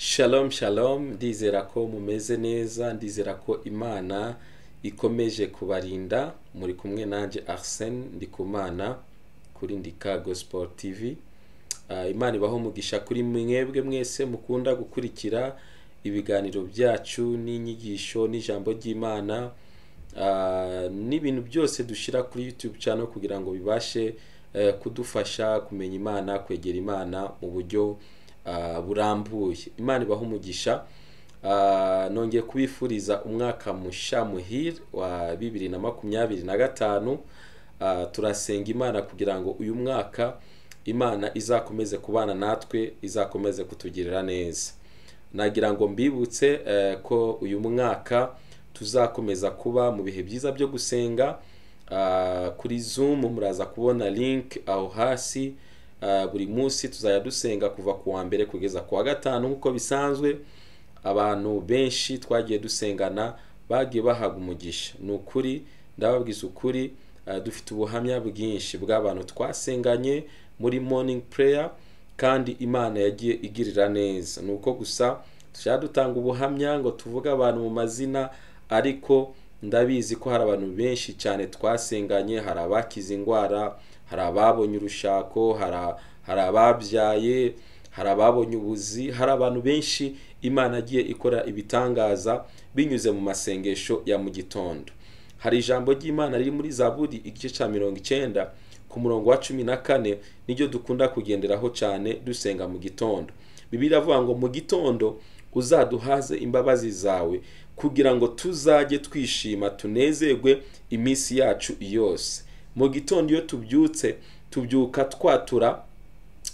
Shalom shalom, ndizera ko mumeze neza, ndizera ko Imana ikomeje kubarinda. Muri kumwe nanjye Arsene Ndikumana kuri Ndika Gospel TV. Imana ibaho umugisha kuri mwebwe mwese mukunda gukurikira ibiganiro byacu n'inyigisho n'ijambo ry'Imana, n'ibintu byose dushyira kuri YouTube channel kugira ngo bibashe kudufasha kumenya Imana, kwegera Imana mu buryo burambuye. Imana ibaho umugisha. Nongeye kubifuriza umwaka musha muhire wa 2025. Turasenga Imana kugira ngo uyu mwaka Imana izakomeze kubana natwe, izakomeze kutugirira neza. Nagira ngo mbibutse ko uyu mwaka tuzakomeza kuba mu bihe byiza byo gusenga. Kuri Zoom muraza kubona link aho hasi. Buri munsi tuzajya dusenga kuva ku wa mbere kugeza ku wa gatanu nk'uko bisanzwe. Abantu benshi twagiye dusengana bagiye bahabwa umugisha. Ni ukuri, ndababwiza ukuri, dufite ubuhamya bwinshi bw'abantu twasenganye muri morning prayer kandi Imana yagiye igirira neza. Ni uko gusa tujya dutanga ubuhamya ngo tuvuge abantu mu mazina, ariko ndabizi ko hari abantu benshi cyane twasenganye. Hari abakize indwara, hari ababonye urushako, hari ababyaye, hari ababonye ubuzi, hari abantu benshi Imana yagiye ikora ibitangaza binyuze mu masengesho ya mu gitondo. Hari ijambo ry'Imana riri muri Zaburi igice cya 90 ku murongo wa 14, niryo dukunda kugenderaho cyane dusenga mu gitondo. Bibiliya iravuga ngo mu gitondo uzaduhaze imbabazi zawe kugira ngo tuzajye twishima tunezerwe iminsi yacu yose. Mu gitondo iyo tubyutse, tubyuka twatura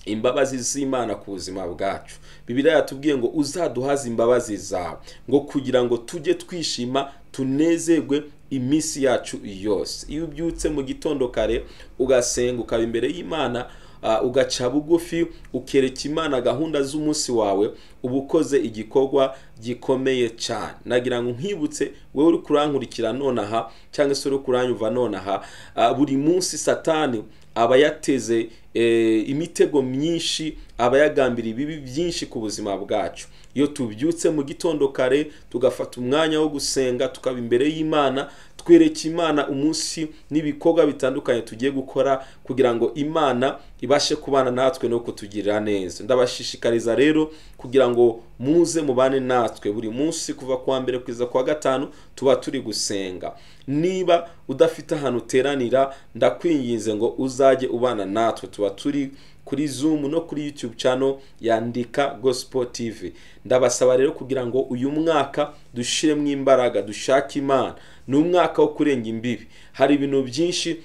imbabazi z'Imana ku buzima bwacu. Bibiliya yatubwiye ngo uzaduhaze imbabazi zawe ngo kugira ngo tujye twishima tunezerwe iminsi yacu yose. Iyo ubyutse mu gitondo kare ugasenga, ukaba imbere y'Imana, ugaca bugufi, ukereka Imana gahunda z'umunsi wawe, uba ukoze igikorwa gikomeye cyane. Nagira ngo nkwibutse wowe uri kurankurikira nonaha cyangwa se uri kuranyumva nonaha, buri munsi Satani aba yateze imitego myinshi, aba yagambira ibibi byinshi ku buzima bwacu. Iyo tubyutse mu gitondo kare tugafata umwanya wo gusenga, tukaba imbere y'Imana, twereka Imana umunsi n'ibikorwa bitandukanye tugiye gukora kugira ngo Imana ibashe kubana natwe no kutugirira neza. Ndabashishikariza rero kugira ngo muze mubane natwe buri munsi kuva kuwa mbere kugeza kuwa gatanu tuba turi gusenga. Niba udafite ahantu uteranira, ndakwinginze ngo uzajye ubana natwe. Tuba turi kuri Zoom no kuri YouTube channel ya Ndika Gospel TV. Ndabasaba rero kugira ngo uyu mwaka dushiremo imbaraga, dushake Imana. Ni umwaka wo kurenga imbibi. Hari ibintu byinshi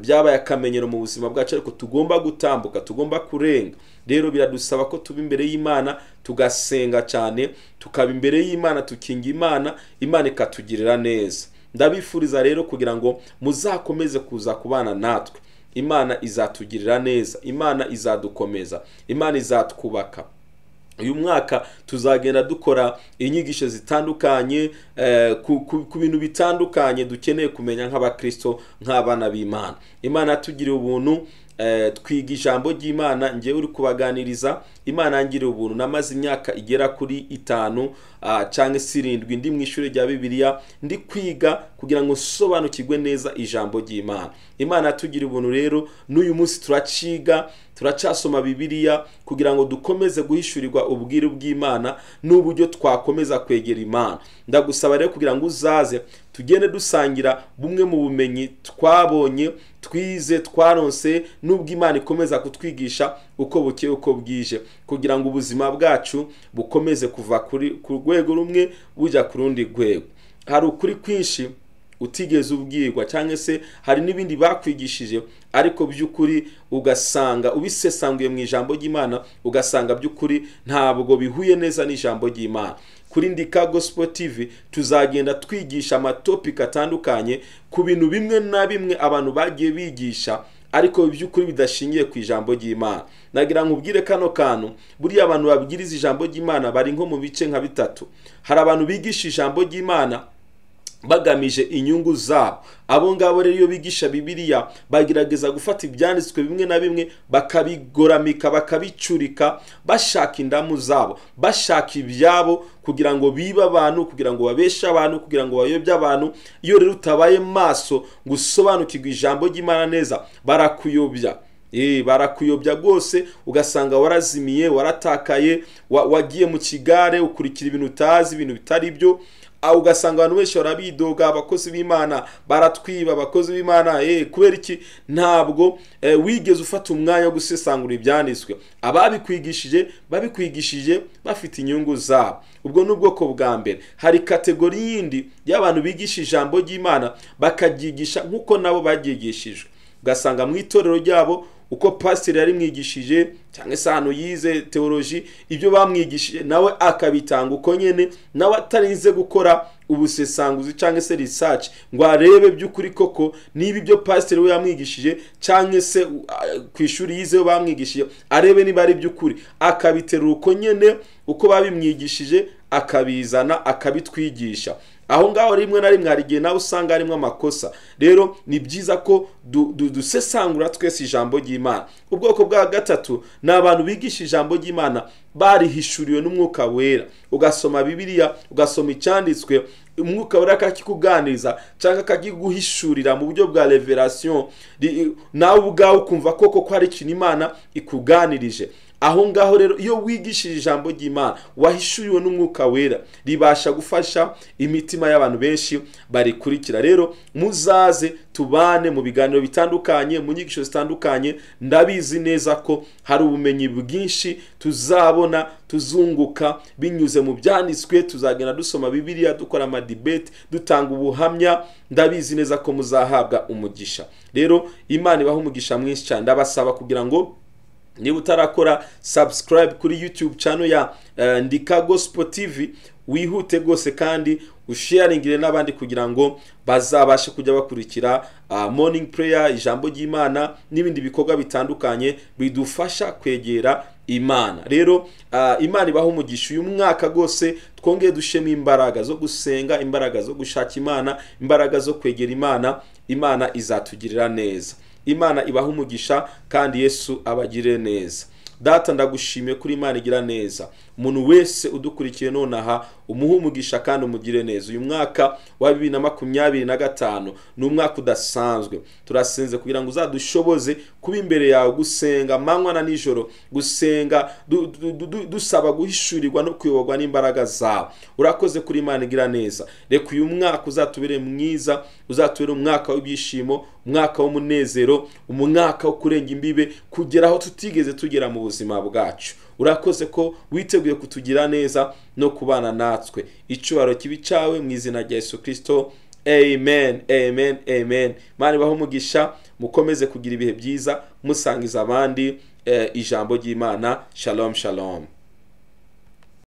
byabaye akamenyero mu buzima bwacu, ariko tugomba gutambuka, tugomba kurenga. Rero biradusaba ko tuba imbere y'Imana, tugasenga cyane, tukaba imbere y'Imana, tukinga Imana, Imana ikatugirira neza. Ndabifuriza rero kugira ngo muzakomeze kuza kubana natwe. Imana izatugirira neza, Imana izadukomeza, Imana izatwubaka. Uyu mwaka tuzagenda dukora inyigisho zitandukanye ku bintu bitandukanye dukeneye kumenya nk'abakristo, nk'abana b'Imana. Imana yatugiriye ubuntu, twiga ijambo ry'Imana. Njyewe uri kubaganiriza, Imana yangiriye ubuntu. Namaze imyaka igera kuri 5 cyangwa 7 ndi mu ishuri rya Bibiliya, ndi kwiga kugira ngo nsobanukirwe neza ijambo ry'Imana. Imana yatugiriye ubuntu rero, n'uyu munsi turaciga, turacasoma Bibiliya kugira ngo dukomeze guhishurirwa ubwiru bw'Imana n'uburyo twakomeza kwegera Imana. Ndagusaba rero kugira ngo uzaze tugende dusangira bumwe mu bumenyi twabonye, twize, twaronse, n'ubwo Imana ikomeza kutwigisha uko bukeye uko bwije, kugira ngo ubuzima bwacu bukomeze kuva ku rwego rumwe bujya ku rundi rwego. Hari ukuri kwinshi utigeze ubwirwa, cyangwa se hari n'ibindi bakwigishije, ariko by'ukuri ugasanga ubisesanguye mu ijambo ry'Imana, ugasanga by'ukuri ntabwo bihuye neza n'ijambo ry'Imana. Kuri Ndika Gospel TV tuzagenda twigisha amatopic atandukanye ku bintu bimwe na bimwe abantu bagiye bigisha ariko by'ukuri bidashingiye ku ijambo ry'Imana. Nagira nkubwire kano kantu, buriya abantu babwiriza ijambo ry'Imana bari nko mu bice nka bitatu. Hari abantu bigisha ijambo ry'Imana Bagamije inyungu zabo. Abo ngabo rero, iyo bigisha Bibiliya, bagerageza gufata ibyanditswe bimwe na bimwe bakabigoramika, bakabicurika, bashaka indamu zabo, bashaka ibyabo, kugira ngo bibe abantu, kugira ngo babeshe abantu, kugira ngo bayobye abantu. Iyo rero utabaye maso ngo usobanukirwe ijambo ry'Imana neza, barakuyobya. Barakuyobya rwose, ugasanga warazimiye, waratakaye, wagiye mu kigare, ukurikira ibintu utazi, ibintu bitari byo. Ugasanga abantu benshi barabidoga: "Abakozi b'Imana baratwiba, abakozi b'Imana." Kubera iki? Ntabwo wigeze ufata umwanya wo gusesangura ibyanditswe. Ababikwigishije babikwigishije bafite inyungu zabo. Ubwo ni ubwoko bwa mbere. Hari catégorie yindi y'abantu bigisha ijambo ry'Imana, bakaryigisha nk'uko nabo baryigishijwe. Ugasanga mu itorero ryabo, uko pasiteri yarimwigishije, cyangwa se ahantu yize théologie, ibyo bamwigishije nawe akabitanga uko nyine, nawe atarinze gukora ubusesanguzi cyangwa se research ngo arebe by'ukuri koko niba ibyo pasiteri we yamwigishije, cyangwa se ku ishuri yizeho bamwigishije, arebe niba ari iby'ukuri. Akabiterura uko nyine, uko babimwigishije, akabizana akabitwigisha. Aho ngaho rimwe na rimwe hari igihe nawe usanga harimo amakosa. Rero ni byiza ko dusesangura twese ijambo ry'Imana. Ubwoko bwa gatatu ni abantu bigisha ijambo ry'Imana barihishuriwe n'Umwuka Wera. Ugasoma Bibiliya, ugasoma icyanditswe, Umwuka Wera akakikuganiriza cyangwa akakiguhishurira mu buryo bwa révélation, nawe ubwawe ukumva koko ko hari ikintu Imana ikuganirije. Aho ngaho rero, iyo wigishije ijambo ry'Imana wahishuriwe n'Umwuka Wera, ribasha gufasha imitima y'abantu benshi barikurikira. Rero muzaze tubane mu biganiro bitandukanye, mu nyigisho zitandukanye. Ndabizi neza ko hari ubumenyi bwinshi tuzabona, tuzunguka binyuze mu byanditswe. Tuzagenda dusoma Bibiliya, dukora amadebate, dutanga ubuhamya. Ndabizi neza ko muzahabwa umugisha. Rero Imana ibaha umugisha mwinshi cyane. Ndabasaba kugira ngo niba utarakora subscribe kuri YouTube channel ya Ndika Gospel TV, wihute rwose kandi usharingire n'abandi kugira ngo bazabashe kujya bakurikira morning prayer, ijambo ry'Imana n'ibindi bikorwa bitandukanye bidufasha kwegera Imana. Rero Imana ibaha umugisha. Uyu mwaka rwose twongeye dushemo imbaraga zo gusenga, imbaraga zo gushaka Imana, imbaraga zo kwegera Imana. Imana izatugirira neza. Imana ibaha umugisha kandi Yesu abagirire neza. Data, ndagushimiye kuri Imana igira neza. Umuntu wese udukurikiye nonaha, umuhe umugisha kandi umugire neza. Uyu mwaka wa 2025 ni umwaka udasanzwe. Turasenze kugira ngo uzadushoboze kuba imbere yawe, gusenga amanywa na nijoro, gusenga dusaba guhishurirwa no kuyoborwa n'imbaraga zawe. Urakoze kuri Imana igira neza. Reka uyu mwaka uzatubere mwiza, uzatubere umwaka w'ibyishimo, umwaka w'umunezero, umwaka wo kurenga imbibe, kugera aho tutigeze tugera mu buzima bwacu. Urakoze ko witeguye kutugira neza no kubana natwe. Icyubahiro kibe icyawe, mu izina rya Yesu Kirisito, amen, amen, amen. Imana ibahe umugisha. Mukomeze kugira ibihe byiza, musangiza abandi ijambo ry'Imana. Shalom, shalom.